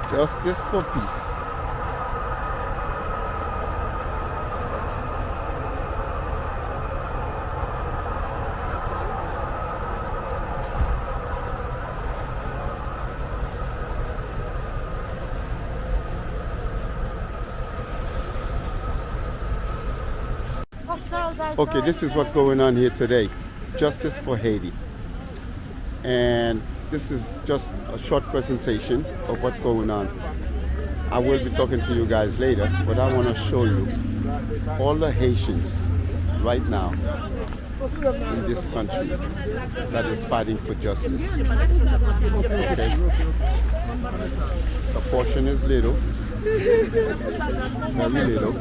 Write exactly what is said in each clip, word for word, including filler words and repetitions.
Justice for peace. Okay, this is what's going on here today. Justice for Haiti. And this is just a short presentation of what's going on. I will be talking to you guys later, but I want to show you all the Haitians right now in this country that is fighting for justice. Okay? The portion is little, very little,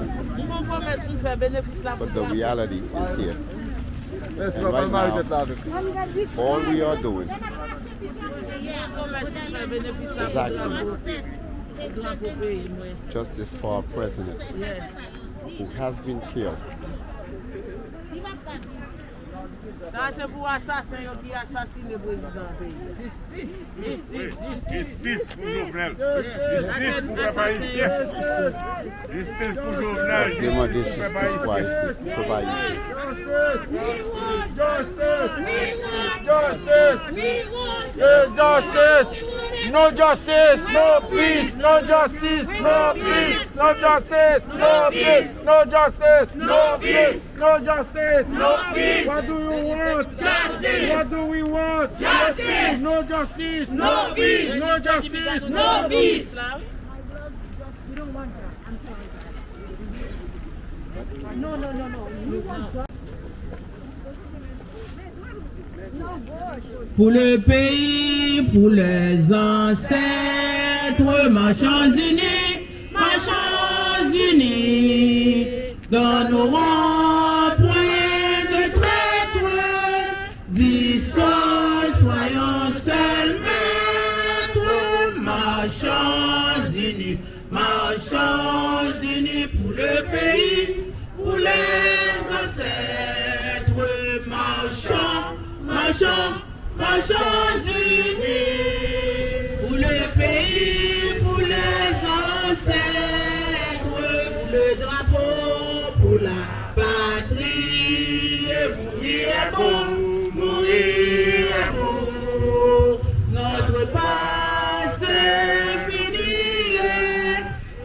but the reality is here. And right now, all we are doing is asking justice for our president who has been killed. Sa se pou asasen yo ki asasine prezidan peyi a. Jistis! Jistis! Jistis pou Jovenel! Jistis pou pèp ayisyen! Jistis pou Jovenel! N ap demande jistis pou Ayiti, pèp ayisyen. Justice! Justice! Justice! Justice! No justice, no peace! No justice, no peace! No justice, no peace! No justice, no peace! No justice! No peace! What do you want? Justice! What do we want? Justice! No justice! No peace! No justice! No peace! We don't want that. I'm sorry, guys. No, no, no, no. We want justice. Pour le pays, pour les ancêtres, marchons unis, marchons unis, dans nos ronds, point de traîtres, dissous, soyons seuls maîtres, marchons unis, marchons unis pour le pays, pour les ancêtres, marchons, marchons, marchons unis pour le pays, pour les ancêtres, pour le drapeau, pour la patrie. Mourir est beau, mourir est beau, notre passé fini.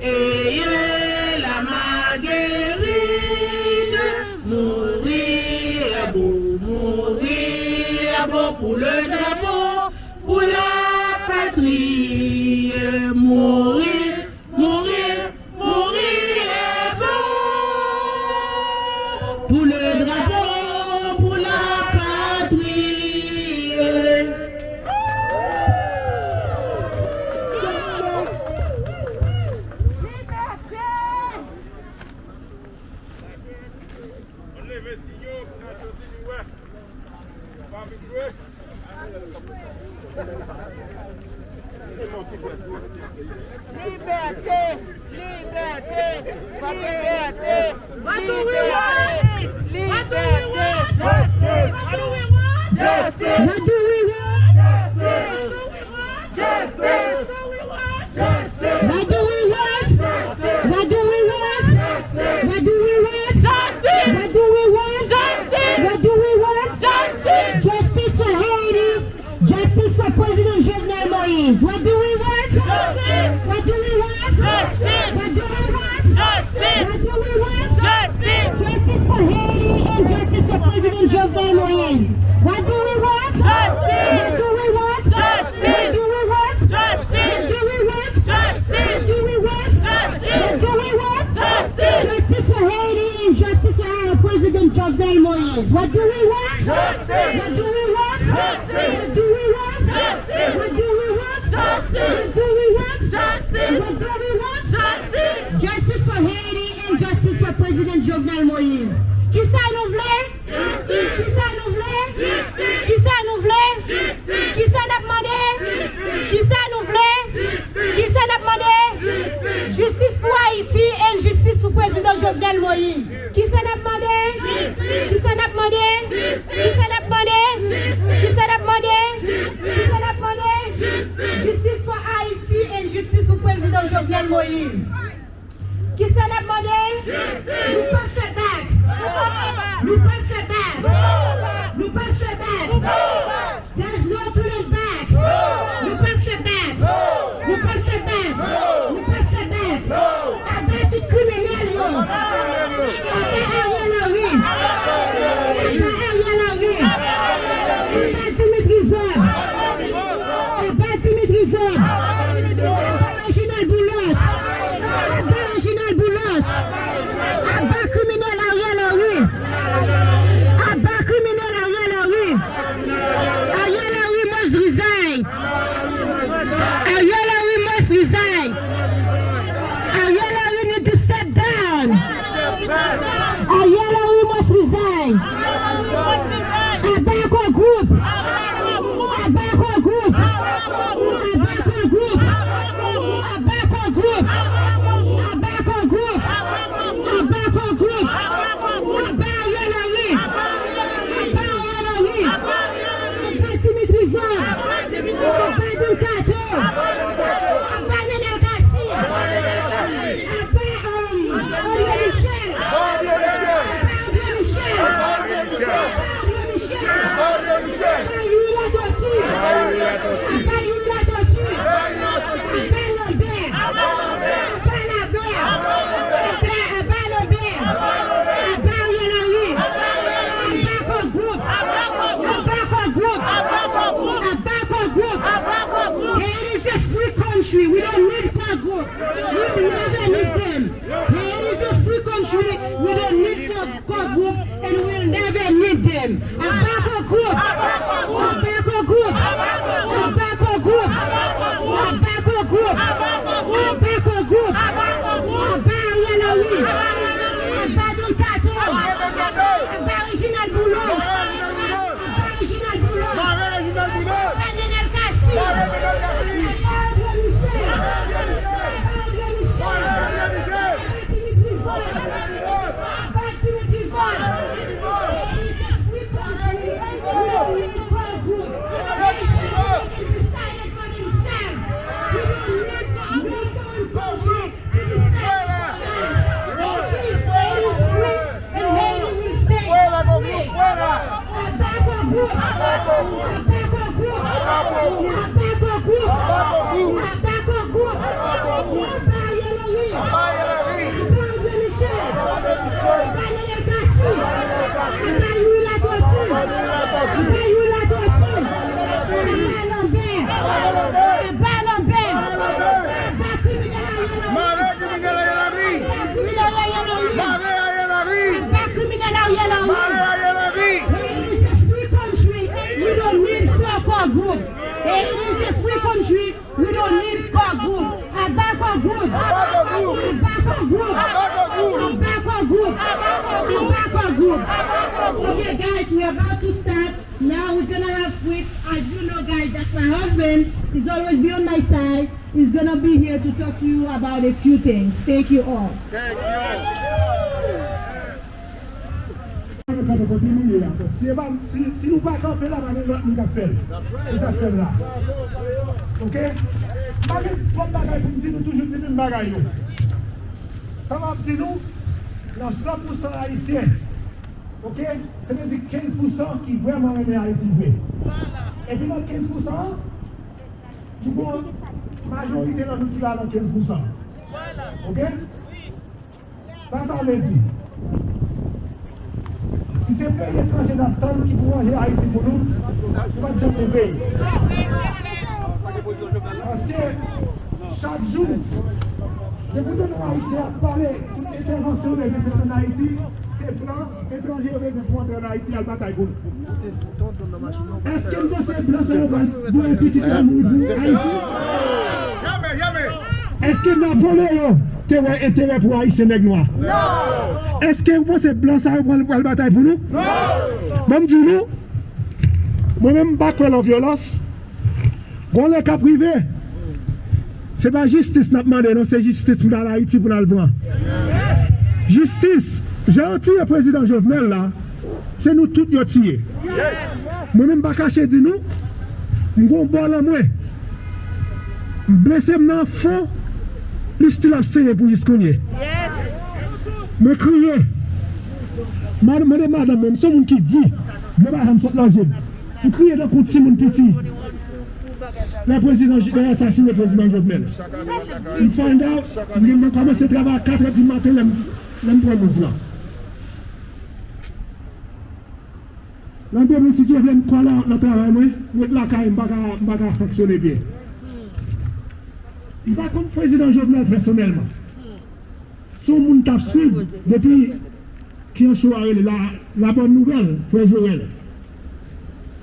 Ayez la Marguerite, mourir est beau, mourir est beau pour le drapeau, pour la patrie, mourir, mourir, mourir est beau pour le drapeau, pour la patrie. Ann leve siy yo pou Nasyonzini wè. Pa vin jwe. Libète! Libète! Libète! What do we want? Libète! What do we want? Justice! What do we want? Justice! What do we want? Justice! Justice! What do we want? What do we want? What do we want? Justice! What do we want? Justice! What do we want? Justice! Justice for Haiti! Justice for President Jovenel Moïse! What do we want? Justice! What do we want? Justice! What do we want? Justice! What do we want? Justice! Justice for Haiti and justice for President Jovenel Moïse! What do we want? Justice! What do we want? Justice! What do we want? Justice! What do we want? Justice! What do we want? Justice! What do we want? Justice! Justice for Haiti and justice for our President Jovenel Moïse! What do we want? Justice! What do we want? Justice! What do we want? Justice! What do we want? Justice! What do we want? Justice! What do we want? Justice! Justice for Haiti and justice for President Jovenel Moïse! Kisa nou vle? Jistis! Kisa nou vle? Jistis! Kisa nou vle? Jistis! Kisa n ap mande? Jistis! Kisa nou vle? Jistis! Kisa n ap mande? Jistis! Jistis pou Ayiti and jistis pou Prezidan Jovenel Moïse! Kisa n ap mande? Jistis! Kisa n ap mande? Jistis! Kisa n ap mande? Jistis! Kisa n ap mande? Jistis! Jistis! Jistis for Haiti and jistis pou Prezidan Jovenel Moïse. Kisa n ap mande? Nou p ap fè bak. Nou p ap fè bak. Nou p ap fè bak. There's no turning back. Nou p ap fè bak. Nou p ap fè bak. Nou p ap fè bak. Aba tout kriminèl yo. Aba Ariel Henry. Aba Ariel Henry. Aba Dimitri Vorbe. Aba Dimitri Vorbe. Aba Reginald Boulos. Aba Reginald Boulos. Aba kriminèl Ariel Henry. Aba kriminèl Ariel Henry. Ariel Henry must resign. Ariel Henry must resign. Ariel Henry need to step down. Ariel Henry must resign. Aba Core Group. Aba Core Group. Aba Core Group. Aba Core Group. Aba Core Group. Aba Core Group. Aba Ariel Henry. Aba Ariel Henry. Aba Dimitri Vorbe. Aba Don Kato. Aba Nenel Cassy. Aba, um, André Michel. Aba André Michel. Aba André Michel. Aba Youri Latortue. Aba Youri Latortue. Aba Lambert. Aba Lambert. Aba, aba Lambert. Aba Ariel Henry. Aba Core Group. Aba Core Group. Aba Core Group. Haiti is a free country. We don't need Core Group. We will never need them. Haiti is a free country. We don't need Core Core Group and we'll never need them. Aba Core Group. Aba Core Group. Aba Core Group. Aba Core Group. Aba Ariel Henry. Aba Don Kato. Aba Reginald Boulos. Aba Reginald Boulos. Aba Nenel Cassy. Aba André Michel. Aba André Michel. Aba Dimitri Vorbe. Aba Dimitri Vorbe. Haiti is a free country. We don't need Core Group. Haitian people can decide for themselves. We don't need no foreign country to decide for us. Haiti is, Haiti is free and Haiti will stay free. Aba Core Group. Aba Core Group. Aba Ariel Henry. Aba Ariel Henry. Aba André Michel. Aba André Michel. Aba Nenel Cassy. Aba Youri Latortue. Aba Youri Latortue. Aba Lambert. Aba Lambert. Aba kriminèl Ariel Henry. Mare kriminèl Ariel Henry. Aba kriminèl Ariel Henry. Mare Ariel Henry. Mare Ariel Henry. Haiti is a free country. We don't need four Core Group. Haiti is a free country. We don't need Core Group. Aba Core Group. Aba Core Group. Aba Core Group. Aba Core Group. Aba Core Group. Okay, guys, we're about to start. Now we're gonna have Fritz. As you know, guys, that's my husband. He's always be on my side. He's gonna be here to talk to you about a few things. Thank you all. Thank you. Kanpe kote nou ye a. Si e pa, si, si nou pa kanpe la, pa gen lòt moun k ap fè l. Se sa k fè m la. Oke? M pa gen twòp bagay pou m di nou, toujou di menm bagay yo. Sa m ap di nou, nan san pousan ayisyen, oke? Se vle di kenz pousan ki vrèman renmen Ayiti vre. Epi nan kenz pousan an, nou gon majorite nan nou ki pa nan kenz pousan. Oke? Sa sa vle di? Si se peyi etranje n ap tann ki pou ranje Ayiti pou nou, nou p ap janm rive. Paske chak jou, depi w tande yon Ayisyen ap pale tout entèvansyon yo bezwen fèt ann Ayiti, se plan etranje yo bezwen pou antre ann Ayiti al batay pou nou. Èske n panse blan sa yo pral voye pitit yo mouri pou Ayiti? Èske Napoleyon te wè enterè pou Ayisyen nèg nwa? Non! Èske w panse blan sa yo pral, pral batay pou nou? Non! Ban m di nou, mwen menm m pa kwè nan vyolans. Gon lè k ap rive, se pa jistis n ap mande, non, se jistis pou n al Ayiti pou n al pran. Jistis, jan yo tiye prezidan Jovenel la, se nou tout yo tiye. Mwen menm m pa kache di nou, m gon bò nan mwen. M blese m nan fon, Li still ap senyen pou jis kounye. Mwen kriye. Mwen mande madanm mwen, m se yon moun ki di, dlo pa janm sot nan je m. M kriye tankou timoun piti. Lè prezidan, lè yo asasine prezidan Jovenel. M find out, m gen, mwen kòmanse travay a katrè di maten lè m, lè m pran nouz lan. Nan demen, si Dye vle, m kole nan travay mwen, m ret lakay, m pa ka, m pa ka fonksyone byen. M pa konn prezidan Jovenel pèsonèlman. Se yon moun k ap swiv depi, ki yon show a rele la, la bonne nouvelle, frè Joel.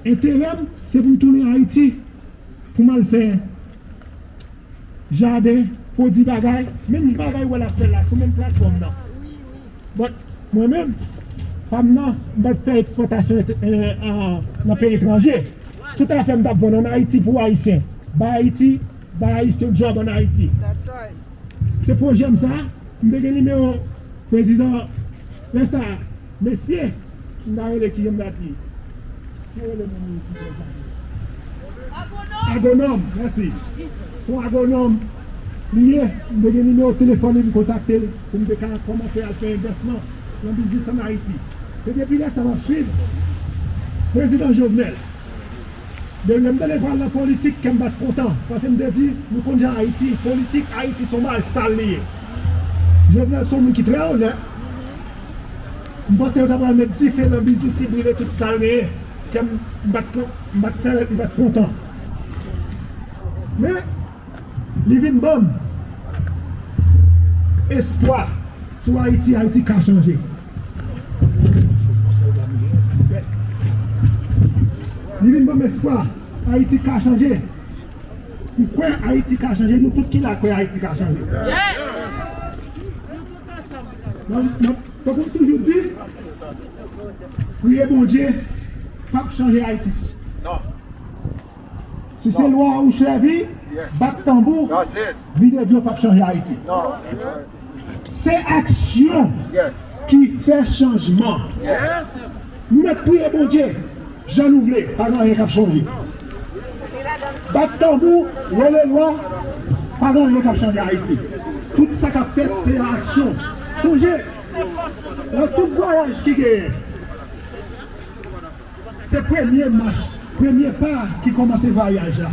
Enterè m, se pou m tounen Ayiti, pou m al fè jaden, pwodui bagay, menm bagay ou wè l ap fè la, sou menm platfòm nan. But, mwen menm, pa m nan, m pa t fè ekspòtasyon ete-, eh, ah, nan peyi etranje. Tout afè m t ap vann ann Ayiti pou Ayisyen. Bay Ayiti, bay Ayisyen djòb ann Ayiti. Se pwojè m sa, m te gen nimewo prezidan lè sa, mesye, m ta rele ki jan m ta di. Ki rele moun ki fè sa? Agwonòm, mèsi. Se yon agwonòm li ye, m te gen nimewo telefòn li pou m kontakte l, pou m te ka kòmanse al fè envèsman nan biznis ann Ayiti. Se depi lè sa m ap swiv prezidan Jovenel. Depi lè m tande pral nan politik, kè m pa t kontan. Paske m te di, nou konn jan Ayiti, politik Ayiti se yon bagay sal li ye. Jovenel se yon moun ki trè onèt. M panse yo ta pral met dife nan biznis li, brile tout sa l genyen. Kè m, m pa t, m pa t fè, m pa t kontan. Men, li vin ban m espwa sou Ayiti, Ayiti ka chanje. Li vin ban m espwa, Ayiti ka chanje. M kwè Ayiti ka chanje, nou tout ki la kwè Ayiti ka chanje. Mwen, mwen, tankou m toujou di, priye Bondye p ap chanje Ayiti. Si se lwa ou sèvi, bat tanbou, vide dlo p ap chanje Ayiti. Se aksyon ki fè chanjman. Nou mèt priye Bondye, jan nou vle, pa gen anyen k ap chanje. Bat tanbou, rele lwa, pa gen anyen k ap chanje Ayiti. Tout sa k ap fèt, se aksyon. Sonje, nan tout vwayaj ki genyen, se premye mach, premye pa ki kòmanse vwayaj la.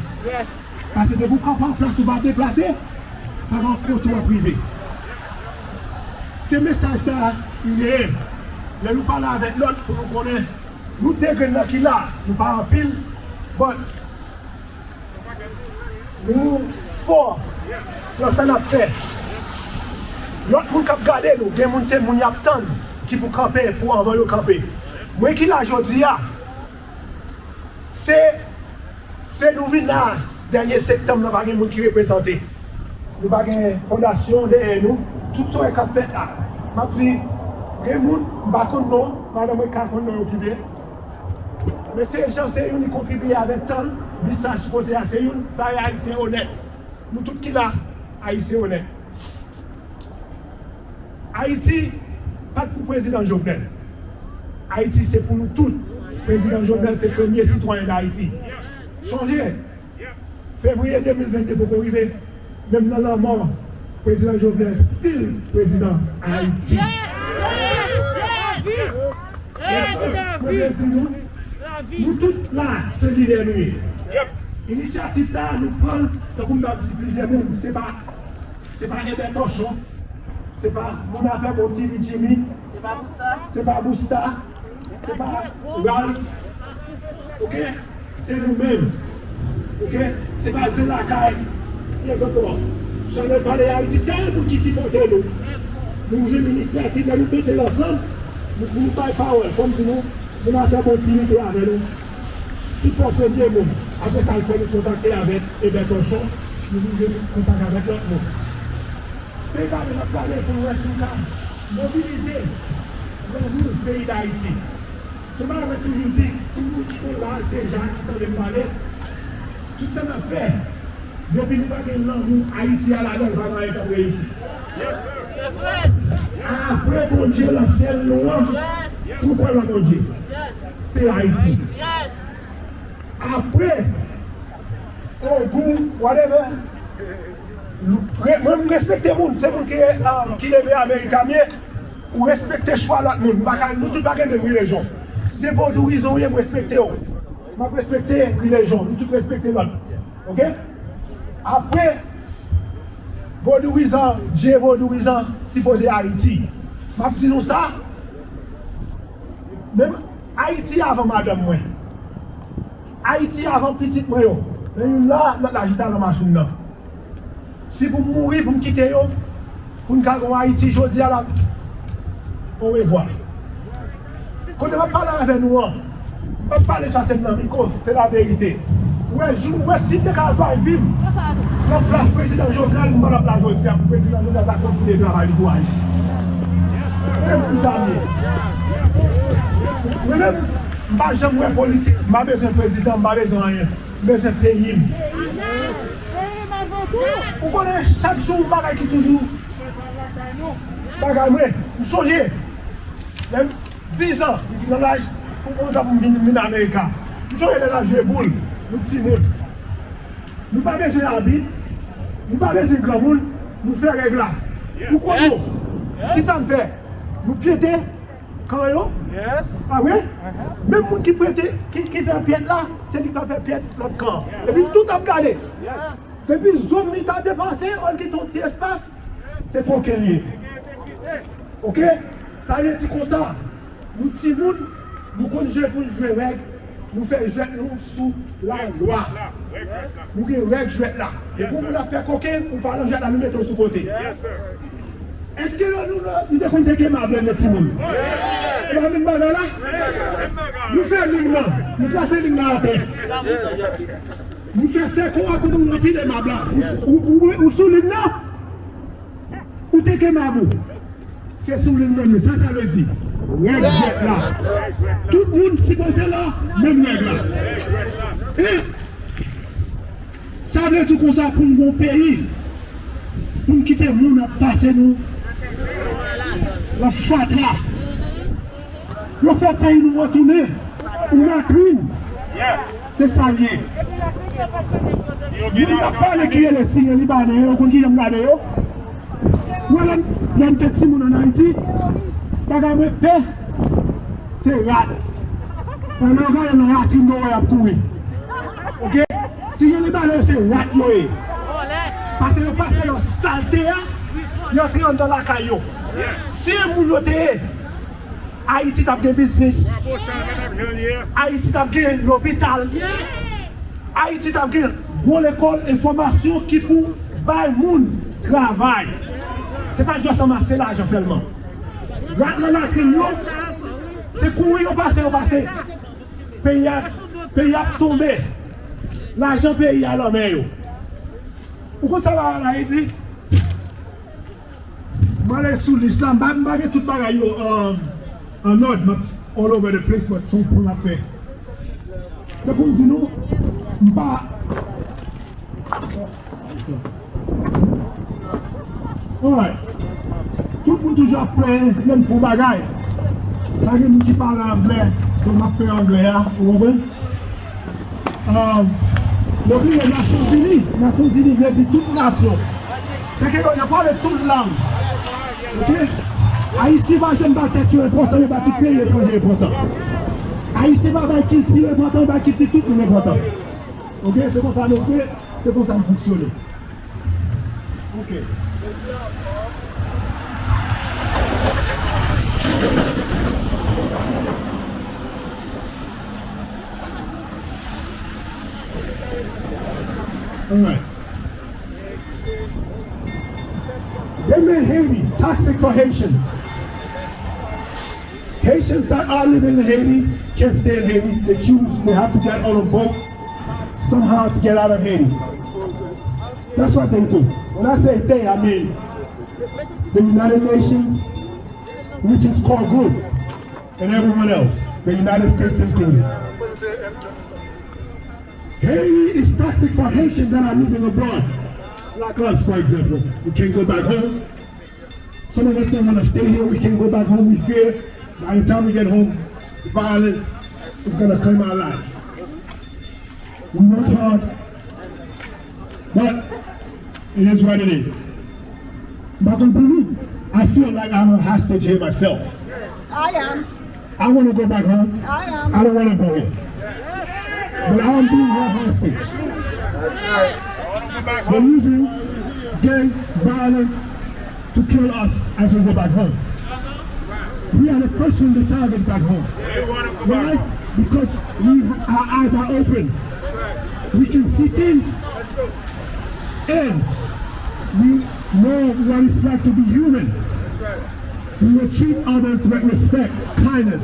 Paske depi w kanpe an plas, ou pa deplase, pa gen kote w ap rive. Se mesaj sa a m genyen. Lè nou pale avèk lòt, pou nou konnen, nou de grenn nan ki la, nou pa anpil, but nou fò nan sa n ap fè. Lòt moun k ap gade nou, gen moun se moun y ap tann ki pou kanpe pou anvan yo kanpe. Mwen ki la jodi a, se, se nou vin la, dènye septanm nan pa gen moun ki reprezante. Nou pa gen fondasyon dèyè nou. Tout sa w wè k ap fèt la. M ap di, gen moun, m pa konn non, madanm mwen ka konn non yo pi byen. Men se Jean, se youn, li kontribiye avèk tan l, bis sa sou kote a, se youn, sa e Ayisyen onèt. Nou tout ki la, Ayisyen onèt. Ayiti pa t pou prezidan Jovenel. Ayiti se pou nou tout. Prezidan Jovenel se premye sitwayen Dayiti. Sonje, fevriye de mil vennde poko rive, menm nan lanmò, prezidan Jovenel still prezidan Ayiti. Mesaj mwen vle di nou, nou tout la, se lidè nou ye. Inisyativ sa a, nou pran l, tankou m t ap di plizyè moun, se pa, se pa Ebè Tòchon, se pa Moun Afè Bon Tini Jimmy, se pa Busta, se pa Ralph, oke? Se nou menm. Oke? Se pa zen lakay. Lèzòt, Chanèl Pale Ayiti, se yon moun ki sipòte nou. Nou jwenn inisyativ la, nou mete l ansanm, nou, pou nou bay pawòl, kòm di nou, Moun Afè Bon Tini te avè nou. Sipò premye moun. Apre sa, l fè nou kontakte avèk Ebè Tòchon, nou vin jwenn kontak avèk lòt moun. Peyi Dayiti ap gade pou nou wè si nou ka mobilize lanmou peyi Dayiti. Se pa mwen toujou di, tout moun ki te la deja, ki tande m pale, tout sa n ap fè, depi nou pa gen lanmou Ayiti a ladan l, pa gen anyen k ap reyisi. Apre Bondye nan syèl nou an, si w kwè nan Bondye, se Ayiti. Apre, ogou, whatever, Re- Mwen, m respekte moun. Se moun ki, ah, ki leve Amerika m ye. Ou respekte chwa lòt moun. Nou pa ka, nou tout pa gen menm relijyon. Si se vodouyizan ou ye, m respekte w. M ap respekte relijyon. Nou tout respekte lòt. Oke? Apre, vodouyizan, Dye vodouyizan sipoze Ayiti. M ap di nou sa, menm Ayiti avan madanm mwen. Ayiti avan pitit mwen yo. Men youn la, lòt la chita nan machin nan. Si pou m mouri, pou m kite yo, pou n ka gen yon Ayiti jodi a la, orevwa. Kote m ap pale avè nou an, m p ap pale sa se nan mikwo, se laverite. Ou wè, jou, ou wè, si m te ka bay vi m nan plas prezidan Jovenel, m pa t ap la jodi a pou prezidan Jovenel ta kontinye travay li pou Ayiti. Se pou sa m ye. Mwen menm, m pa janm wè politik, m pa bezwen prezidan, m pa bezwen anyen. M bezwen peyi m. Ou konnen, chak jou, yon bagay ki toujou bagay mwen. M sonje, lè m dizan, m te nan laj, pou konsa pou m vin, vin Amerika. M sonje lè n ap jwe boul, nou timoun. Nou pa bezwen abit, nou pa bezwen granmoun, nou fè règ la. Ou konn nou. Kisa n fè? Nou pyete kan yo. Pa vre? Menm moun ki pyete, ki, ki fè pyèt la, se li k pral fè pyèt lòt kan an. Epi tout ap gade. Depi zòn li ta depase, an kite yon ti espas, se koken li ye. Oke? Sa vle di konsa, nou timoun, nou konn jwe pou n jwe règ, nou fè jwèt nou sou lalwa. Nou gen règ jwèt la. Depi yon moun ap fè koken, ou pa nan jwèt la, nou mete w sou kote. Èske yo, nou, nou, nou te konn teke mab lè n te timoun? E pa menm bagay la? Nou fè lig nan, nou kase lig nan atè. Nou fè sèkò a kote nou anpile mab la. Ou, ou, ou, ou sou lig nan? Ou teke mab ou. Se sou lig nan nou. Sa sa vle di? Règ jwèt la. Tout moun sipoze la, menm règ la. E sa vle di konsa pou n gon peyi, pou n kite moun ap pase nou nan fatra. Yo fè peyi nou retounen yon latrin. Se sa l ye. Moun k ap pale ki rele Siryen Libanè yo, ou konn kijan m gade yo? Mwen, lè m, lè m te timoun ann Ayiti, bagay mwen pè, se rat. Pandan yo gade nan latrin, yo wè y ap kouri. Oke? Siryen Libanè yo, se rat yo ye. Paske yo pase nan salte a, yo antre anndan lakay yo. Si e moun yo te ye, Ayiti t ap gen biznis. Ayiti t ap gen lopital. Ayiti t ap gen gwo lekòl enfòmasyon ki pou bay moun travay. Se pa just anmase lajan sèlman. Rat nan latrin yo, se kouri yo pase, yo pase. Peyi a, peyi a ap tonbe. Lajan peyi a nan men yo. Ou konn sa bagay la ye di? M ale sou lis la, m pa, m pa gen tout bagay yo, um, an òd, m ap all over the place, but se yon pwen m ap fè. Tankou m di nou, m pa. Alright. Tout moun toujou ap plenyen lè m fè yon bagay. Pa gen moun ki pale anglè, so m ap fè anglè a, ou konprann? Um, yo bliye Nasyonzini. Nasyonzini vle di tout nasyon. Se ke yo, yo pale tout lang. Oke? Ayisyen pa janm bay tèt yo enpòtan, yo bay tout peyi etranje enpòtan. Ayisyen pa bay kilti yo enpòtan, yo bay kilti tout moun enpòtan. Oke? Se konsa nou fè, se konsa nou fonksyone. Oke. Alright. They made Haiti toxic for Haitians. Haitians that are living in Haiti can't stay in Haiti. They choose, they have to get on a boat somehow to get out of Haiti. That's what they do. When I say they, I mean the United Nations, which is called group, and everyone else, the United States included. Haiti is toxic for Haitians that are living abroad. Like us, for example. We can't go back home. Some of us don't want to stay here. We can't go back home. We fear by the time we get home, violence is going to claim our lives. We work hard, but It is what it is. M pa konn pou nou. I feel like I'm a hostage here myself. I am. I want to go back home. I am. I don't want to go here. But I'm being held hostage. They're using gang violence to kill us as we go back home. We are the first one they target back home. Why? Because we, our eyes are open. We can see things. And we know what it's like to be human. We will treat others with respect, kindness.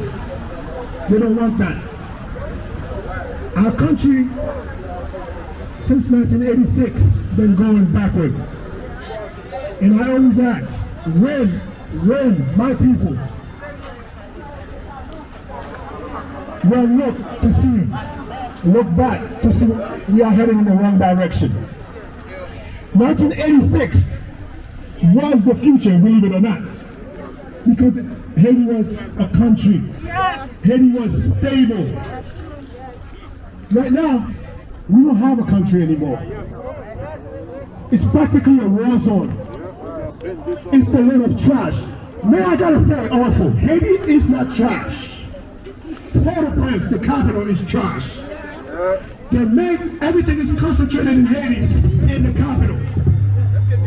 They don't want that. Our country, since nineteen eighty-six, been going backward. And I always ask, when, when my people will look to see, look back to see we are heading in the wrong direction. nineteen eighty-six was the future, believe it or not, because Haiti was a country. Haiti was stable. Right now, we don't have a country anymore. It's practically a war zone. It's the land of trash. Man, I gotta say also, Haiti is not trash. Port-au-Prince, the capital, is trash. They make everything is concentrated in Haiti, in the capital.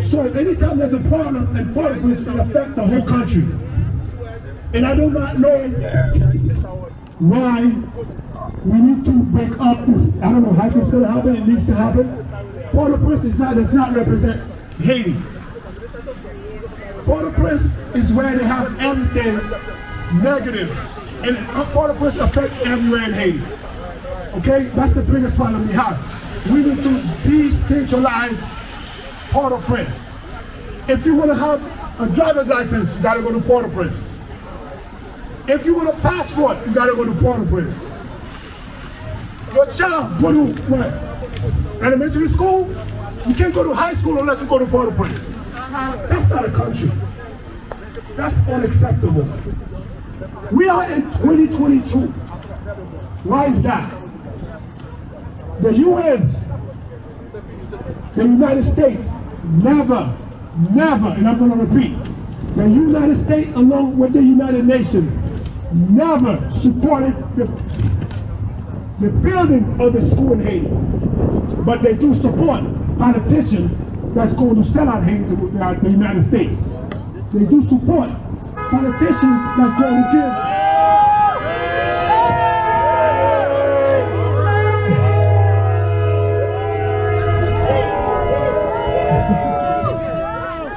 So anytime there's a problem in Port-au-Prince, it affects the whole country. And I do not know why we need to break up this. I don't know how this is gonna happen. It needs to happen. Port-au-Prince is not, does not represent Haiti. Port-au-Prince is where they have everything negative. And Port-au-Prince affects everywhere in Haiti. Okay? That's the biggest problem we have. We need to decentralize Port-au-Prince. If you wanna have a driver's license, you gotta go to Port-au-Prince. If you want a passport, you gotta go to Port-au-Prince. Your child go to what? Elementary school? You can't go to high school unless you go to Port-au-Prince. That's not a country. That's unacceptable. We are in twenty twenty-two. Why is that? The U N, the United States, never, never, and I'm gonna repeat, the United States, along with the United Nations, never supported the, the building of a school in Haiti. But they do support politicians that's going to sell out Haiti to the, the United States. They do support politicians that's going to give.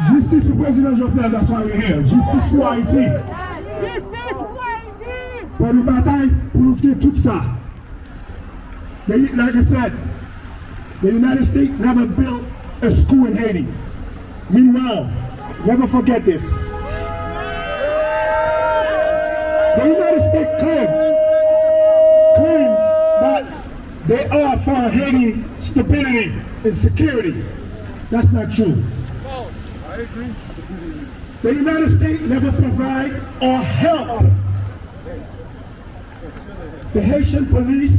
Jistis pou Prezidan Jovenel, that's why we here. Jistis pou Ayiti. Jistis pou Ayiti. Pou nou batay, pou nou fè tout sa. The, like I said, the United States never built a school in Haiti. Meanwhile, never forget this. The United States claims, claims that they are for Haiti stability and security. That's not true. The United States never provide or help the Haitian police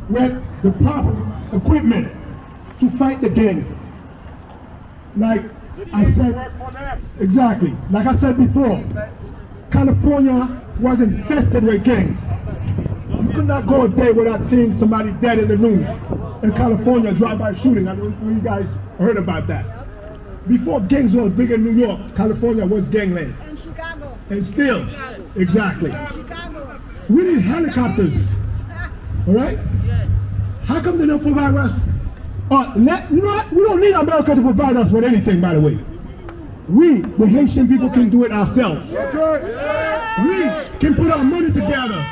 with the proper equipment to fight the gangs. Like I said, exactly. Like I said before, California was infested with gangs. You could not go a day without seeing somebody dead in the news. In California, drive-by shooting. I don't know if you guys heard about that. Before gangs was big in New York, California was gangland. And Chicago. And still. Chicago. Exactly. And Chicago. We need helicopters. All right? How come they don't provide us? Uh, let, you know what? We don't need America to provide us with anything, by the way. We, the Haitian people, can do it ourselves. That's right. We can put our money together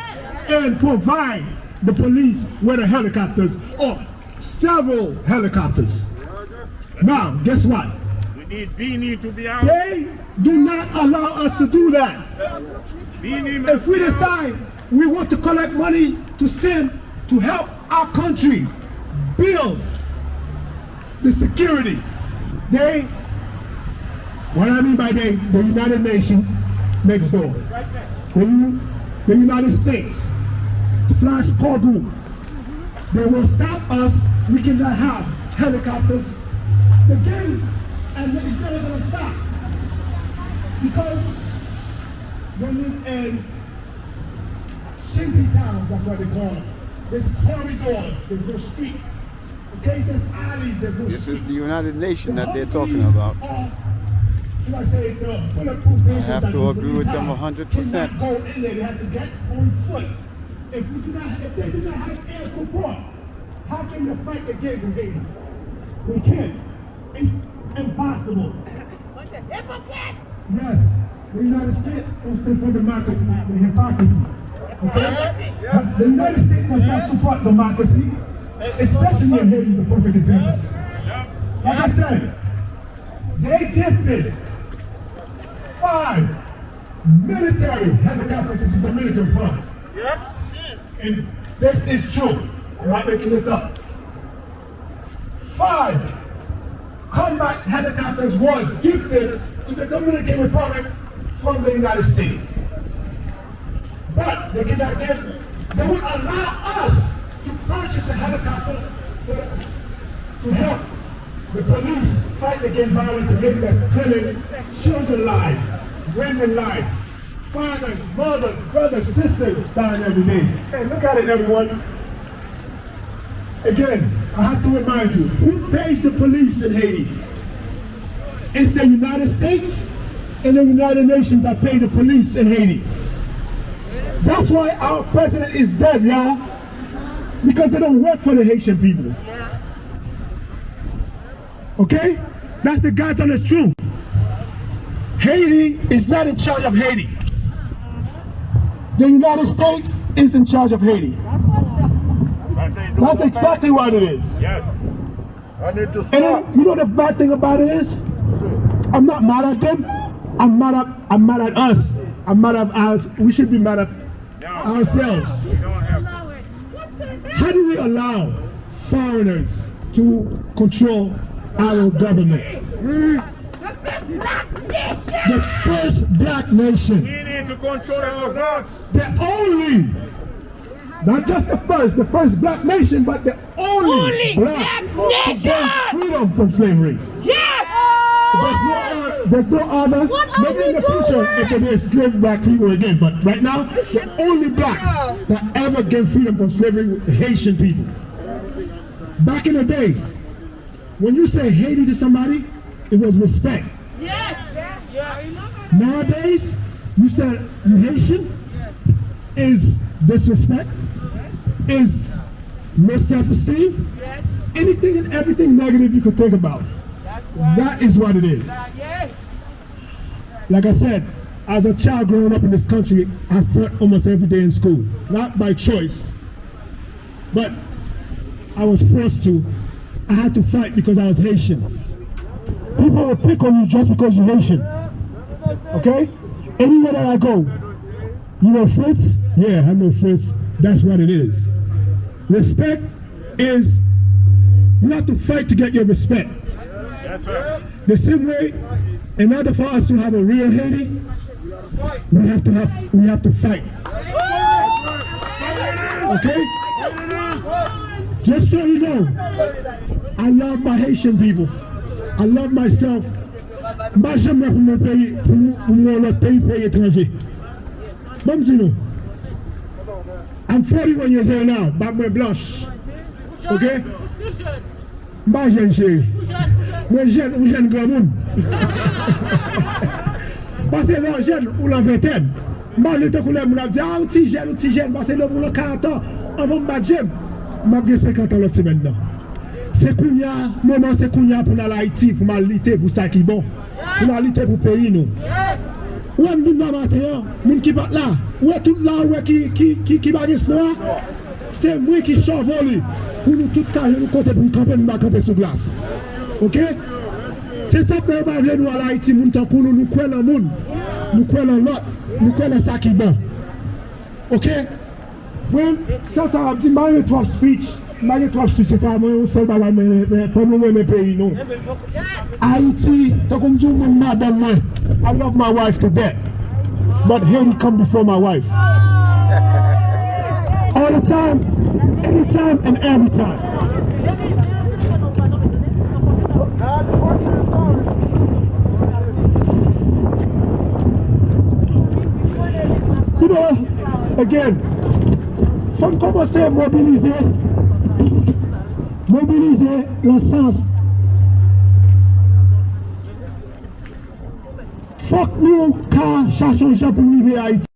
and provide the police with the helicopters or several helicopters. Now, guess what? We need Beenie to be out. They do not allow us to do that. Beenie must be out. If we decide we want to collect money to send to help our country build the security, they, what I mean by they, the United Nations next door, the, U- the United States slash core group, they will stop us. We cannot have helicopters. Again, and it's never gonna stop. Because when we in shanty towns, that's what they call it. There's corridors, there's no streets. Okay, there's alleys, there's no streets. This is the United Nations that they're talking about. I have to agree with them a hundred percent. Cannot go in there. They have to get on foot. If we do not, if they do not have air support, how can they fight the gates of Haiti? They can't. It's impossible. Yes, the United States don't stand for democracy and hypocrisy. Okay? But the United States does not support democracy, especially in Haiti, the perfect example. Like I said, they gifted five military helicopters to the Dominican Republic. And this is true. I'm not making this up. Five combat helicopters was gifted to the Dominican Republic from the United States. But they did not give, they would allow us to purchase a helicopter to, to help the police fight against violence in Haiti that's killing children lives, women lives, fathers, mothers, brothers, sisters dying every day. Hey, look at it, everyone. Again, I have to remind you, who pays the police in Haiti? It's the United States and the United Nations that pay the police in Haiti. That's why our president is dead, y'all. Because they don't work for the Haitian people. Okay? That's the God's honest truth. Haiti is not in charge of Haiti. The United States is in charge of Haiti. That's exactly what it is. Yes. And then, you know the bad thing about it is, I'm not mad at them. I'm mad at, I'm mad at us. I'm mad at us. We should be mad at ourselves. How do we allow foreigners to control our government? The first black nation. We need to control our votes. The only, not just the first, the first black nation, but the only black to gain freedom from slavery. Yes! There's no, there's no other. Maybe in the future, if there is slave black people again, but right now, the only black that ever gained freedom from slavery was Haitian people. Back in the days, when you say Haiti to somebody, it was respect. Yes. Nowadays, you say you Haitian is disrespect, is low self-esteem, anything and everything negative you could think about. That is what it is. Like I said, as a child growing up in this country, I fought almost every day in school, not by choice. But I was forced to. I had to fight because I was Haitian. People will pick on you just because you're Haitian. Okay? Anywhere that I go, you know Fritz? Yeah, I know Fritz. That's what it is. Respect is, you have to fight to get your respect. That's right. The same way, in order for us to have a real Haiti, we have to have, we have to fight. Okay? Just so you know, I love my Haitian people. I love myself. M pa janm wè pou mon peyi, pou, pou mon lòt peyi, peyi etranje. Ban m di nou, I'm forty-one years old now, bab mwen blanch. Okay? M pa jèn, cheri. Mwen jèn, ou jèn granmoun. Paske lè w jèn, ou lan ventèn. M pa vle tankou lè moun ap di, "A, ou ti jèn, ou ti jèn." Paske lè moun lan karant an, anvan m bat je m, m ap gen senkant an lòt semèn nan. Se kounye a, moman se kounye a pou n al Ayiti, pou n al lite pou sa ki bon. Pou n al lite pou peyi nou. Ou wè m vin nan maten an, moun ki pa t la, ou wè tout la, ou wè ki, ki, ki, ki pa gen sno a, se mwen ki sove li. Pou nou tout ka jwenn yon kote pou nou kanpe, nou pa kanpe sou glas. Oke? Se sa k fè yo pa vle nou al Ayiti, moun tankou nou, nou kwè nan moun, nou kwè nan lòt, nou kwè nan sa ki bon. Oke? Mwen, sèl sa m ap di, m pa renmen twòp speech. M pa gen twòp speech, se sa mwen, yon sèl bagay mwen renmen, fò nou renmen peyi nou. Ayiti, tankou m di w menm madanm mwen, I love my wife to death. But Haiti come before my wife. All the time, anytime and every time. Again, fò n kòmanse mobilize, mobilize nan sans. Fòk nou ka chache yon jan pou n rive Ayiti.